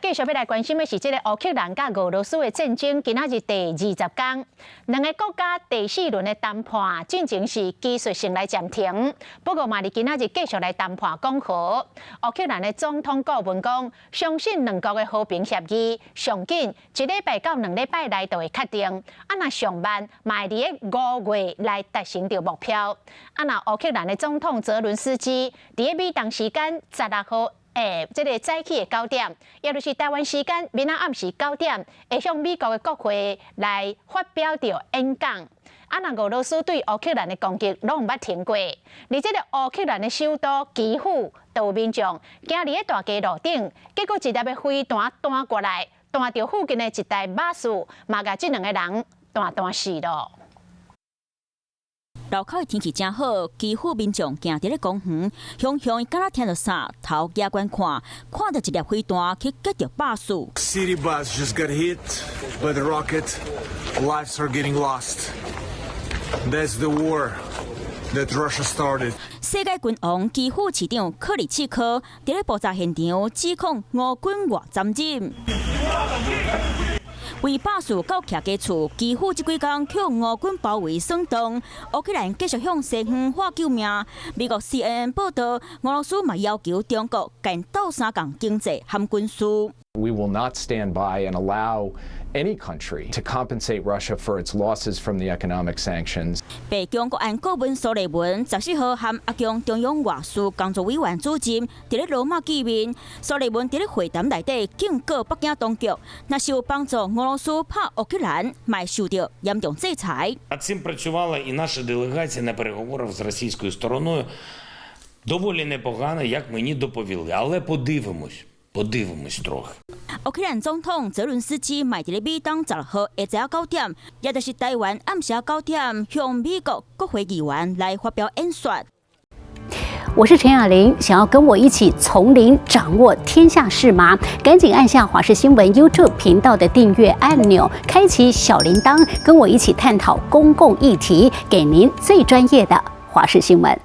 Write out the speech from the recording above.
繼續欲來關心的是這個烏克蘭佮俄羅斯的戰爭，今仔日第20天，兩个國家第四輪的談判進前是技術性來暫停，不過嘛佇今仔日繼續來談判講和。烏克蘭的總統顧問講，相信兩國的和平協議上緊一禮拜到2禮拜內就會確定，啊若上慢嘛會佇咧5月來達成著目標。啊若烏克蘭的總統澤倫斯基佇咧美東時間16號，欸，這个早起的9點，也就是台灣時間明仔暗時九點，會向美國的國會來發表著演講。啊，若俄羅斯對烏克蘭的攻擊攏毋捌停過，而這个烏克蘭的首都基輔就有民眾行佇咧大街路頂，結果一粒的飛彈彈過來，彈著附近的一台巴士，嘛共這兩个人彈彈死囉。路口的天氣誠好，基輔民眾行佇咧公園，雄雄敢若聽著啥，頭舉懸看，看著一粒飛彈去擊著巴士。 City bus just got hit by the rocket. Lives are getting lost. That's the war that Russia started. 世界拳王基輔市長克里契科佇咧爆炸現場指控俄軍外殘忍。為巴士到徛家厝，基輔這幾工予俄軍包圍算當，烏克蘭繼續向西方喊救命。美國 CNN 報道，俄羅斯嘛要求中國共鬥相共經濟和軍事。 We will not stand by and allow any country to compensate Russia for its losses from the economic sanctions. 白宮國安顧問蘇利文14號和阿共中央外事工作委員主任佇咧羅馬見面。蘇利文佇咧會談內底警告北京當局，若是有幫助俄羅斯拍烏克蘭，嘛會受著嚴重制裁。 Над цим працювала і наша делегація на переговорах з російською стороною доволі непогано, як мені доповіли. Але подивимось, подивимось трохи. 烏克蘭總統澤倫斯基嘛佇咧美東16號下晝9點，也就是台灣暗時九點，向美國國會議員來發表演說。我是陳雅玲，想要跟我一起從零掌握天下事嗎？趕緊按下華視新聞 YouTube 頻道的訂閱按鈕，開啟小鈴鐺，跟我一起探討公共議題，給您最專業的華視新聞。